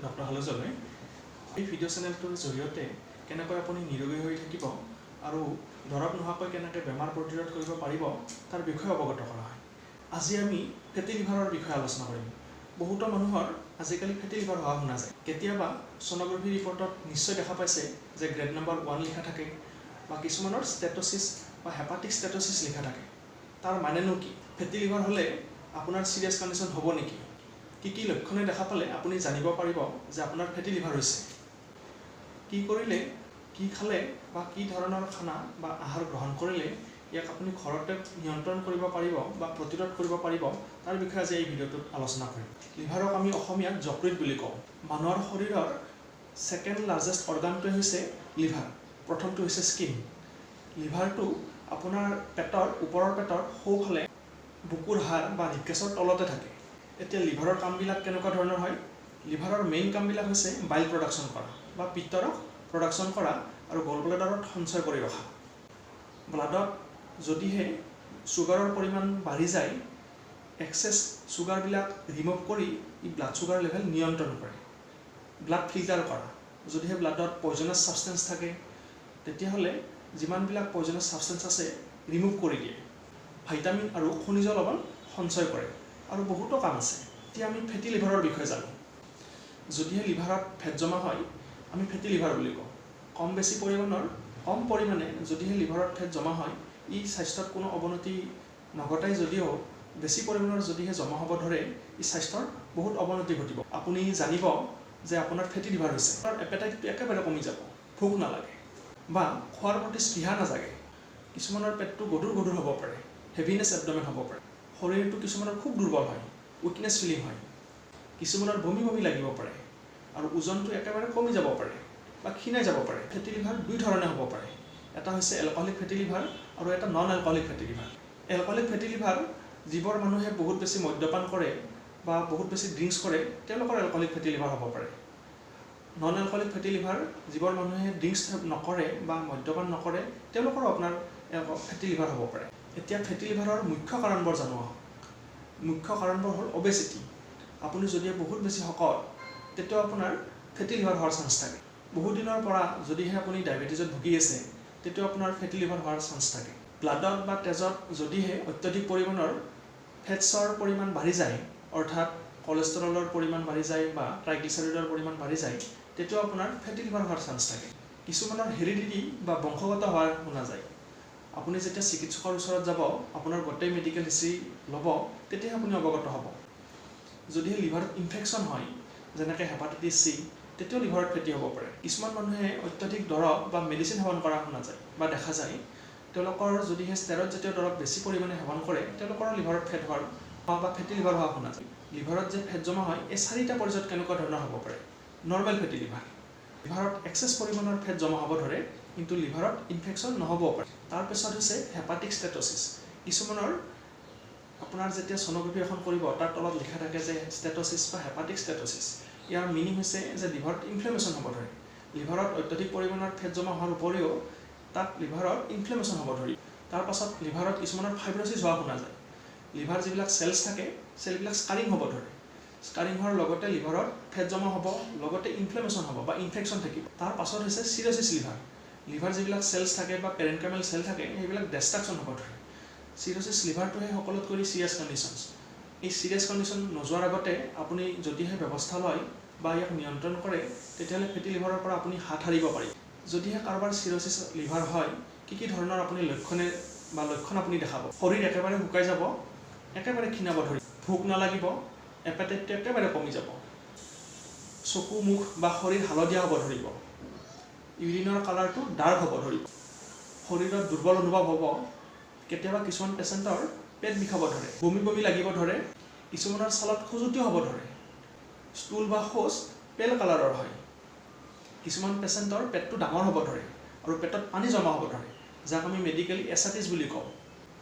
Doctor হালোজলৈ। এই video' চেনেলটোৰ জৰিয়তে কেনেকৈ আপুনি নিৰোগী হৈ থাকিব আৰু দৰৱ নোহোৱাকৈ কেনেকৈ বেমাৰ প্ৰতিৰোধ কৰিব পাৰিব, তাৰ বিষয়ে অৱগত কৰা হয়। আজি আমি ফেটি লিভাৰৰ বিষয়ে আলোচনা কৰিম। বহুতো মানুহৰ আজিকালি ফেটি লিভাৰ হোৱা শুনা যায়। কেতিয়াবা ছ'ন'গ্ৰাফি ৰিপৰ্টত নিশ্চয় দেখা পাইছে যে গ্ৰেড নম্বৰ 1 লিখা থাকে বা কিছুমানৰ ষ্টেট'চিছ বা হেপাটিক ষ্টেট'চিছ লিখা থাকে। তাৰ মানেনো কি? ফেটি লিভাৰ হ'লে আপোনাৰ চিৰিয়াছ কণ্ডিশ্যন হ'ব নেকি? কি কি লক্ষণে দেখা পালে আপুনি জানিব পাৰিব যে আপোনাৰ ফেটি লিভাৰ হৈছে? কি কৰিলে, কি খালে বা কি ধৰণৰ খানা বা আহাৰ গ্ৰহণ কৰিলে ইয়াক আপুনি ঘৰতে নিয়ন্ত্ৰণ কৰিব পাৰিব বা প্ৰতিৰোধ কৰিব পাৰিব, তাৰ বিষয়ে আজি এই ভিডিঅ'টোত আলোচনা কৰিম। লিভাৰক আমি অসমীয়াত যকৃত বুলি কওঁ। মানুহৰ শৰীৰৰ ছেকেণ্ড লাৰ্জেষ্ট অৰ্গানটোৱে হৈছে লিভাৰ, প্ৰথমটো হৈছে স্কিন। লিভাৰটো আপোনাৰ পেটৰ ওপৰৰ পেটৰ সোঁফালে বুকুৰ হাড় বা ৰিবকেছৰ তলতে থাকে। এতিয়া লিভাৰৰ কামবিলাক কেনেকুৱা ধৰণৰ হয়? লিভাৰৰ মেইন কামবিলাক হৈছে বাইল প্ৰডাকশ্যন কৰা বা পিত্তৰস প্ৰডাকশ্যন কৰা আৰু গল ব্লাডাৰত সঞ্চয় কৰি ৰখা। ব্লাডত যদিহে চুগাৰৰ পৰিমাণ বাঢ়ি যায়, এক্সেছ চুগাৰবিলাক ৰিমুভ কৰি ই ব্লাড চুগাৰ লেভেল নিয়ন্ত্ৰণ কৰে। ব্লাড ফিল্টাৰ কৰা, যদিহে ব্লাডত পয়জনাছ ছাবষ্টেঞ্চ থাকে, তেতিয়াহ'লে যিমানবিলাক পয়জনাছ ছাবষ্টেঞ্চ আছে ৰিমুভ কৰি দিয়ে। ভাইটামিন আৰু খনিজ লৱণ সঞ্চয় কৰে আৰু বহুতো কাম আছে। এতিয়া আমি ফেটি লিভাৰৰ বিষয়ে জানো। যদিহে লিভাৰত ফেট জমা হয়, আমি ফেটি লিভাৰ বুলি কওঁ। কম বেছি পৰিমাণৰ, কম পৰিমাণে যদিহে লিভাৰত ফেট জমা হয়, ই স্বাস্থ্যত কোনো অৱনতি নঘটাই যদিও বেছি পৰিমাণৰ যদিহে জমা হ'ব ধৰে, ই স্বাস্থ্যৰ বহুত অৱনতি ঘটিব। আপুনি জানিব যে আপোনাৰ ফেটি লিভাৰ হৈছে। আপোনাৰ এপেটাইটটো একেবাৰে কমি যাব, ভোক নালাগে বা খোৱাৰ প্ৰতি স্পৃহা নাজাগে। কিছুমানৰ পেটটো গধুৰ গধুৰ হ'ব পাৰে, হেভিনেছ এবডমেন হ'ব পাৰে। শৰীৰটো কিছুমানৰ খুব দুৰ্বল হয়, উইকনেছ ফিলিং হয়। কিছুমানৰ বমি বমি লাগিব পাৰে আৰু ওজনটো একেবাৰে কমি যাব পাৰে বা ক্ষীণাই যাব পাৰে। ফেটি লিভাৰ দুই ধৰণে হ'ব পাৰে। এটা হৈছে এলকহলিক ফেটি লিভাৰ আৰু এটা non alcoholic fatty liver. Alcoholic fatty liver, যিবোৰ মানুহে বহুত বেছি মদ্যপান কৰে বা বহুত বেছি ড্ৰিংকছ কৰে, তেওঁলোকৰ এলকহলিক ফেটি লিভাৰ হ'ব পাৰে। নন এলকহলিক ফেটি লিভাৰ, যিবোৰ মানুহে ড্ৰিংকছ নকৰে বা মদ্যপান নকৰে, তেওঁলোকৰো আপোনাৰ ফেটি লিভাৰ হ'ব পাৰে। এতিয়া ফেটি লিভাৰৰ মুখ্য কাৰণবোৰ জানো আহক। মুখ্য কাৰণবোৰ হ'ল অবেচিটি। আপুনি যদি বহুত বেছি শকত, তেতিয়াও আপোনাৰ ফেটি লিভাৰ হোৱাৰ চান্স থাকে। বহুদিনৰ পৰা যদিহে আপুনি ডায়েবেটিছত ভুগি আছে, তেতিয়াও আপোনাৰ ফেটি লিভাৰ হোৱাৰ চান্স থাকে। ব্লাডত বা তেজত যদিহে অত্যধিক পৰিমাণৰ ফেটছৰ পৰিমাণ বাঢ়ি যায়, অৰ্থাৎ কলেষ্ট্ৰলৰ পৰিমাণ বাঢ়ি যায় বা ট্ৰাইগ্লিচাৰিডৰ পৰিমাণ বাঢ়ি যায়, তেতিয়াও আপোনাৰ ফেটি লিভাৰ হোৱাৰ চান্স থাকে। কিছুমানৰ হেৰিডিটি বা বংশগত হোৱা শুনা যায়। আপুনি যেতিয়া চিকিৎসকৰ ওচৰত যাব, আপোনাৰ গোটেই মেডিকেল হিষ্ট্ৰী ল'ব, তেতিয়াহে আপুনি অৱগত হ'ব। যদিহে লিভাৰত ইনফেকশ্যন হয়, যেনেকৈ হেপাটাইটিছ চি, তেতিয়াও লিভাৰত ফেটি হ'ব পাৰে। কিছুমান মানুহে অত্যধিক দৰৱ বা মেডিচিন সেৱন কৰা শুনা যায় বা দেখা যায়। তেওঁলোকৰ যদিহে ষ্টেৰইড জাতীয় দৰৱ বেছি পৰিমাণে সেৱন কৰে, তেওঁলোকৰো লিভাৰত ফেট হোৱাৰ বা ফেটি লিভাৰ হোৱা শুনা যায়। লিভাৰত যে ফেট জমা হয়, এই চাৰিটা পৰ্যায়ত কেনেকুৱা ধৰণৰ হ'ব পাৰে? নৰ্মেল ফেটি লিভাৰ, লিভাৰত এক্সেছ পৰিমাণৰ ফেট জমা হ'ব ধৰে, কিন্তু লিভাৰত ইনফেকশ্যন নহ'বও পাৰে। তাৰপিছত হৈছে হেপাটিক ষ্টেট'চিছ। কিছুমানৰ আপোনাৰ যেতিয়া ছ'ন'গ্ৰাফি এখন কৰিব, তাৰ তলত লিখা থাকে যে ষ্টেট'চিছ বা হেপাটিক ষ্টেট'চিছ। ইয়াৰ মিনিং হৈছে যে লিভাৰত ইনফ্লেমেশ্যন হ'ব ধৰে। লিভাৰত অত্যধিক পৰিমাণৰ ফেট জমা হোৱাৰ উপৰিও তাত লিভাৰত ইনফ্লেমেশ্যন হ'ব ধৰি। তাৰপাছত লিভাৰত কিছুমানৰ ফাইব্ৰচিছ হোৱা শুনা যায়। লিভাৰ যিবিলাক চেলছ থাকে, চেলবিলাক স্কাৰিং হ'ব ধৰে। স্কাৰিং হোৱাৰ লগতে লিভাৰত ফেট জমা হ'ব, লগতে ইনফ্লেমেশ্যন হ'ব বা ইনফেকশ্যন থাকিব। তাৰ পাছত হৈছে চিৰচিছ লিভাৰ। লিভাৰ যিবিলাক চেলছ থাকে বা পেৰেনকাইমেল চেল থাকে, সেইবিলাক ডেষ্ট্ৰাকশ্যন হ'ব ধৰে। চিৰচিছ লিভাৰটোহে সকলোতকৈ চিৰিয়াছ কণ্ডিশ্যনছ। এই চিৰিয়াছ কণ্ডিশ্যন নোযোৱাৰ আগতে আপুনি যদিহে ব্যৱস্থা লয় বা ইয়াক নিয়ন্ত্ৰণ কৰে, তেতিয়াহ'লে ফেটি লিভাৰৰ পৰা আপুনি হাত সাৰিব পাৰিব। যদিহে কাৰোবাৰ চিৰচিছ লিভাৰ হয়, কি কি ধৰণৰ আপুনি লক্ষণে বা লক্ষণ আপুনি দেখাব? শৰীৰ একেবাৰে শুকাই যাব, একেবাৰে ক্ষীণাব ধৰিব, ভোক নালাগিব, এপেটাইটটো একেবাৰে কমি যাব, চকু, মুখ বা শৰীৰ হালধীয়া হ'ব ধৰিব, ইউৰিনৰ কালাৰটো ডাৰ্ক হ'ব ধৰিব, শৰীৰত দুৰ্বল অনুভৱ হ'ব, কেতিয়াবা কিছুমান পেচেণ্টৰ পেট বিষাব ধৰে, বমি বমি লাগিব ধৰে, কিছুমানৰ ছালত খজুৱতিও হ'ব ধৰে, ষ্টুল বা শৌচ পেল কালাৰৰ হয়, কিছুমান পেচেণ্টৰ পেটটো ডাঙৰ হ'ব ধৰে আৰু পেটত পানী জমা হ'ব ধৰে, যাক আমি মেডিকেলি এছাইটিছ বুলি কওঁ,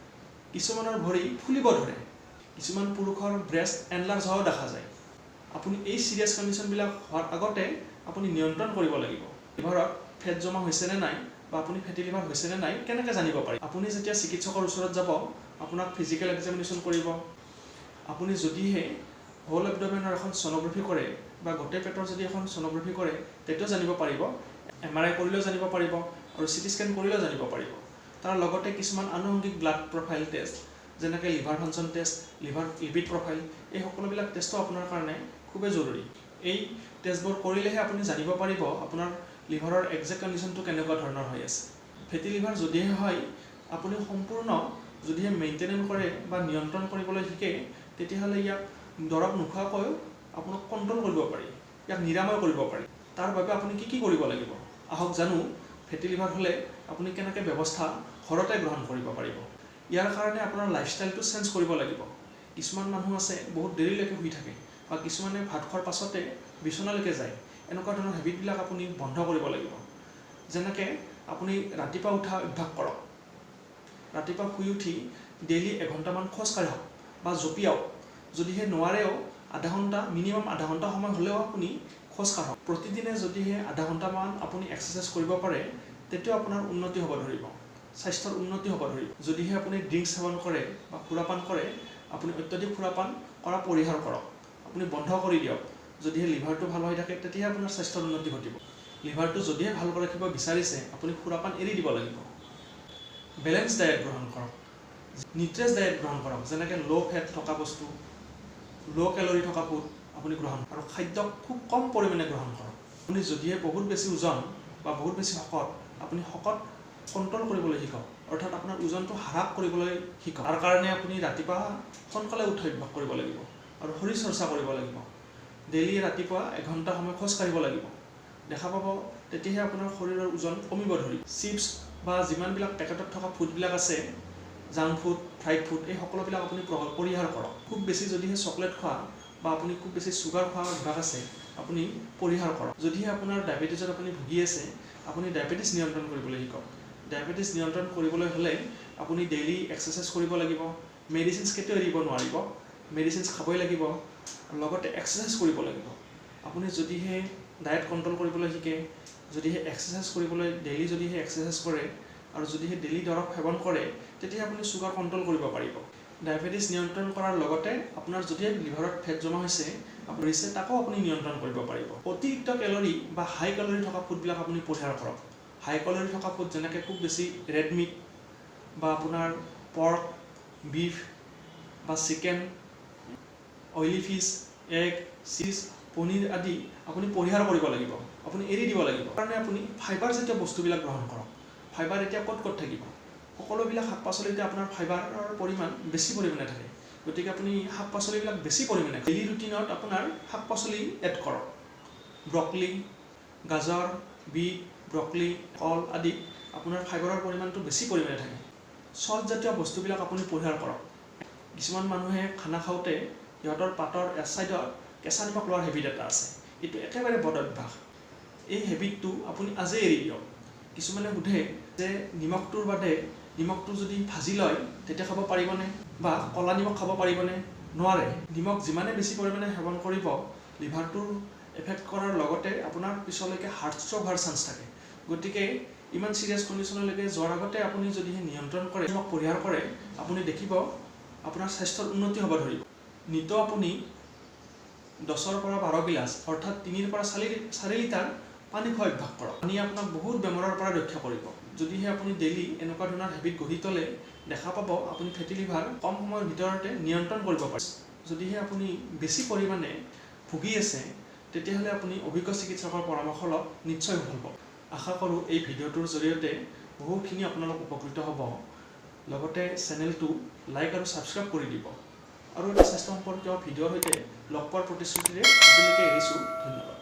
কিছুমানৰ ভৰি ফুলিব ধৰে, কিছুমান পুৰুষৰ ব্ৰেষ্ট এনলাৰ্জ হোৱাও দেখা যায়। আপুনি এই চিৰিয়াছ কণ্ডিশ্যনবিলাক হোৱাৰ আগতে আপুনি নিয়ন্ত্ৰণ কৰিব লাগিব। লিভাৰত ফেট জমা হৈছেনে নাই বা আপুনি ফেটি লিভাৰ হৈছেনে নাই কেনেকৈ জানিব পাৰি? আপুনি যেতিয়া চিকিৎসকৰ ওচৰত যাব, আপোনাক ফিজিকেল এক্সামিনেশ্যন কৰিব। আপুনি যদিহে হোল এবডমেনৰ এখন ছ'ন'গ্ৰাফি কৰে, বা গোটেই পেটৰ যদি এখন ছ'ন'গ্ৰাফি কৰে তেতিয়াও জানিব পাৰিব, MRI কৰিলেও জানিব পাৰিব আৰু CT scan কৰিলেও জানিব পাৰিব। তাৰ লগতে কিছুমান আনুষংগিক ব্লাড প্ৰফাইল টেষ্ট, যেনেকৈ liver function test, liver lipid profile, এই সকলোবিলাক টেষ্টো আপোনাৰ কাৰণে খুবেই জৰুৰী। এই টেষ্টবোৰ কৰিলেহে আপুনি জানিব পাৰিব আপোনাৰ লিভাৰৰ একজেক্ট কণ্ডিশ্যনটো কেনেকুৱা ধৰণৰ হৈ আছে। ফেটি লিভাৰ যদিহে হয়, আপুনি সম্পূৰ্ণ যদিহে মেইনটেনেঞ্চ কৰে বা নিয়ন্ত্ৰণ কৰিবলৈ শিকে, তেতিয়াহ'লে ইয়াক দৰৱ নোখোৱাকৈও আপোনাক কণ্ট্ৰল কৰিব পাৰি, ইয়াক নিৰাময় কৰিব পাৰি। তাৰ বাবে আপুনি কি কি কৰিব লাগিব আহক জানো। ফেটি লিভাৰ হ'লে আপুনি কেনেকৈ ব্যৱস্থা ঘৰতে গ্ৰহণ কৰিব পাৰিব। ইয়াৰ কাৰণে আপোনাৰ লাইফষ্টাইলটো চেঞ্জ কৰিব লাগিব। কিছুমান মানুহ আছে বহুত দেৰিলৈকে শুই থাকে বা কিছুমানে ভাত খোৱাৰ পাছতে বিচনালৈকে যায়। এনেকুৱা ধৰণৰ হেবিটবিলাক আপুনি বন্ধ কৰিব লাগিব। যেনেকৈ আপুনি ৰাতিপুৱা উঠা অভ্যাস কৰক, ৰাতিপুৱা শুই উঠি ডেইলি এঘণ্টামান খোজ কাঢ়ক বা জঁপিয়াওক। যদিহে নোৱাৰেও আধা ঘণ্টা, মিনিমাম আধা ঘণ্টা সময় হ'লেও আপুনি খোজ কাঢ়ক। প্ৰতিদিনে যদিহে আধা ঘণ্টামান আপুনি এক্সাৰচাইজ কৰিব পাৰে, তেতিয়াও আপোনাৰ উন্নতি হ'ব ধৰিব, স্বাস্থ্যৰ উন্নতি হ'ব ধৰিব। যদিহে আপুনি ড্ৰিংকছ সেৱন কৰে বা সুৰাপান কৰে, আপুনি অত্যধিক সুৰাপান কৰা পৰিহাৰ কৰক, আপুনি বন্ধ কৰি দিয়ক। যদিহে লিভাৰটো ভাল হৈ থাকে তেতিয়াহে আপোনাৰ স্বাস্থ্যৰ উন্নতি ঘটিব। লিভাৰটো যদিহে ভাল কৰি ৰাখিব বিচাৰিছে, আপুনি সুৰাপান এৰি দিব লাগিব। বেলেঞ্চ ডায়েট গ্ৰহণ কৰক, নিউট্ৰেছ ডায়েট গ্ৰহণ কৰক, যেনেকৈ ল' ফেট থকা বস্তু, ল' কেলৰি থকা ফুড আপুনি গ্ৰহণ আৰু খাদ্য খুব কম পৰিমাণে গ্ৰহণ কৰক। আপুনি যদিহে বহুত বেছি ওজন বা বহুত বেছি শকত, আপুনি শকত কণ্ট্ৰল কৰিবলৈ শিকক, অৰ্থাৎ আপোনাৰ ওজনটো হ্ৰাস কৰিবলৈ শিকক। তাৰ কাৰণে আপুনি ৰাতিপুৱা সোনকালে উঠা অভ্যাস কৰিব লাগিব আৰু শৰীৰ চৰ্চা কৰিব লাগিব। ডেইলি ৰাতিপুৱা এঘণ্টা সময় খোজ কাঢ়িব লাগিব। দেখা পাব তেতিয়াহে আপোনাৰ শৰীৰৰ ওজন কমিব ধৰিব। চিপছ বা যিমানবিলাক পেকেটত থকা ফুডবিলাক আছে, জাংক ফুড, ফ্ৰাইড ফুড, এই সকলোবিলাক আপুনি পৰিহাৰ কৰক। খুব বেছি যদিহে চকলেট খোৱা বা আপুনি খুব বেছি চুগাৰ খোৱা অভ্যাস আছে, আপুনি পৰিহাৰ কৰক। যদিহে আপোনাৰ ডায়েবেটিছত আপুনি ভুগি আছে, আপুনি ডায়েবেটিছ নিয়ন্ত্ৰণ কৰিবলৈ শিকক। ডায়েবেটিছ নিয়ন্ত্ৰণ কৰিবলৈ হ'লে আপুনি ডেইলি এক্সাৰচাইজ কৰিব লাগিব, মেডিচিনছ কেতিয়াও এৰিব নোৱাৰিব, মেডিচিনছ খাবই লাগিব, লগতে এক্সাৰচাইজ কৰিব লাগিব। আপুনি যদিহে ডায়েট কণ্ট্ৰল কৰিবলৈ শিকে, যদিহে এক্সাৰচাইজ কৰিবলৈ ডেইলি যদিহে এক্সাৰচাইজ কৰে আৰু যদিহে ডেইলি দৰৱ সেৱন কৰে, তেতিয়া আপুনি চুগাৰ কণ্ট্ৰল কৰিব পাৰিব। ডায়েবেটিছ নিয়ন্ত্ৰণ কৰাৰ লগতে আপোনাৰ যদিহে লিভাৰত ফেট জমা হৈছে আপুনি তাকো আপুনি নিয়ন্ত্ৰণ কৰিব পাৰিব। অতিৰিক্ত কেলৰি বা হাই কেলৰি থকা ফুডবিলাক আপুনি পৰিহাৰ কৰক। হাই কেলৰি থকা ফুড যেনেকৈ খুব বেছি ৰেড মিট বা আপোনাৰ পৰ্ক, বিফ বা chicken, oily fish, egg, cheese, paneer আদি আপুনি পৰিহাৰ কৰিব লাগিব, আপুনি এৰি দিব লাগিব। কাৰণে আপুনি ফাইবাৰজাতীয় বস্তুবিলাক গ্ৰহণ কৰক। ফাইবাৰ এতিয়া ক'ত ক'ত থাকিব? সকলোবিলাক শাক পাচলিতে আপোনাৰ ফাইবাৰৰ পৰিমাণ বেছি পৰিমাণে থাকে, গতিকে আপুনি শাক পাচলিবিলাক বেছি পৰিমাণে ডেইলি ৰুটিনত আপোনাৰ শাক পাচলি এড কৰক। ব্ৰকলি, গাজৰ, বিট, ব্ৰকলি, কল আদিত আপোনাৰ ফাইবাৰৰ পৰিমাণটো বেছি পৰিমাণে থাকে। চল্টজাতীয় বস্তুবিলাক আপুনি পৰিহাৰ কৰক। কিছুমান মানুহে খানা খাওঁতে সিহঁতৰ পাতৰ এছাইডত কেঁচা নিমখ লোৱাৰ হেবিট এটা আছে, এইটো একেবাৰে বদ অভ্যাস। এই হেবিটটো আপুনি আজিয়ে এৰি দিয়ক। কিছুমানে সোধে যে নিমখটোৰ বাদে নিমখটো যদি ভাজি লয় তেতিয়া খাব পাৰিবনে বা ক'লা নিমখ খাব পাৰিবনে? নোৱাৰে। নিমখ যিমানে বেছি পৰিমাণে সেৱন কৰিব, লিভাৰটোৰ এফেক্ট কৰাৰ লগতে আপোনাৰ পিছলৈকে হাৰ্ট ষ্ট্ৰক হোৱাৰ চান্স থাকে। গতিকে ইমান চিৰিয়াছ কণ্ডিশ্যনলৈকে যোৱাৰ আগতে আপুনি যদিহে নিয়ন্ত্ৰণ কৰে, নিমখ পৰিহাৰ কৰে, আপুনি দেখিব আপোনাৰ স্বাস্থ্যৰ উন্নতি হ'ব ধৰিব। নিতৌ আপুনি 10ৰ পৰা 12 গিলাচ, অৰ্থাৎ 3ৰ পৰা 4 লিটাৰ পানী খোৱা অভ্যাস কৰক। পানী আপোনাক বহুত বেমাৰৰ পৰা ৰক্ষা কৰিব। যদিহে আপুনি ডেইলি এনেকুৱা ধৰণৰ হেবিট গঢ়ি তোলে, দেখা পাব আপুনি ফেটি লিভাৰ কম সময়ৰ ভিতৰতে নিয়ন্ত্ৰণ কৰিব পাৰে। যদিহে আপুনি বেছি পৰিমাণে ভুগি আছে, তেতিয়াহ'লে আপুনি অভিজ্ঞ চিকিৎসকৰ পৰামৰ্শ লওক, নিশ্চয় সফল পাব। আশা কৰোঁ এই ভিডিঅ'টোৰ জৰিয়তে বহুখিনি আপোনালোক উপকৃত হ'ব। লগতে চেনেলটো লাইক আৰু ছাবস্ক্ৰাইব কৰি দিব। আৰু এটা স্বাস্থ্য সম্পৰ্কীয় ভিডিঅ'ৰ সৈতে লগ পোৱাৰ প্ৰতিশ্ৰুতিৰে আজিলৈকে এৰিছোঁ। ধন্যবাদ।